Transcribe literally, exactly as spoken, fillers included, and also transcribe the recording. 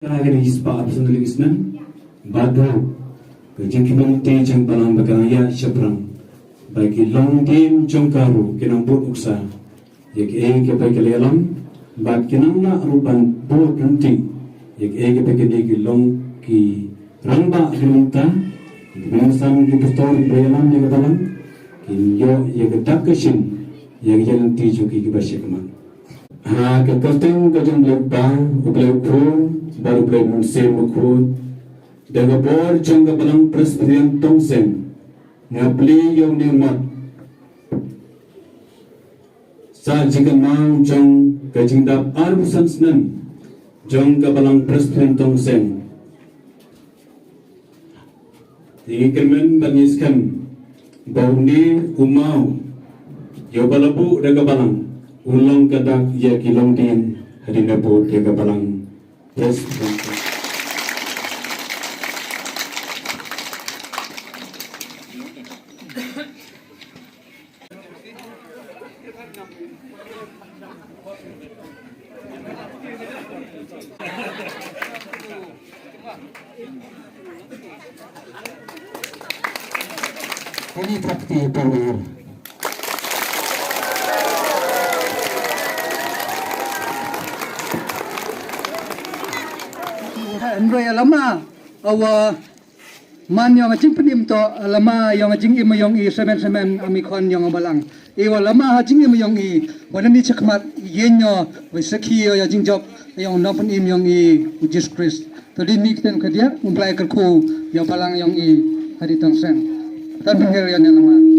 Ka ka dei spah arphew san tylli ki snem. Bad ruh ka jingkmen te jong balang ba ka nang ïaid shaphrang, ba ki longdien jong ka ruh ki nang bud nuksa ïa kiei kiba ki la ïalam, bad ki nang lah ruh ban bud ryntih ïa kiei kiba kine ki long ki rangbah ki mynta, ki mynsan ki pastor kiba ïalam ïa ka balang, kin ïoh ïa ka dak ka shin ïa ka ïaid lynti jong ki kiba sha khmat. Ha ka kyrteng ka jong U Blei Kpa, U Blei Khun bad U Blei Mynsiem Bakhuid, da ka bor jong ka Balang Presbyterian Tongseng, nga plie ïa une u mat sah jingkynmaw jong ka jingdap arphew san snem jong ka Balang Presbyterian Tongseng. Te ngi kyrmen bad ngi skhem ba une u maw ïa uba la buh da ka balang un long ka dak ïa ki longdien hadien ba bud ïa ka balang. Yes. Kani thap kti pawnir. Hynrei lama awa man ïong ka jingpynim to, lama ïong ka jingim ïong i semen semen ami khon ïong balang. I wa lama ha jingim ïong i wa nani chakmat ïen ïo wa sakhi ïo ïa jingjop ïong nongpynim ïong i u Jesus Christ. To di ni kten ka dia u Blai kyrkhu ïa balang ïong i ha di Tongseng. Tan pynher ïa ne lama.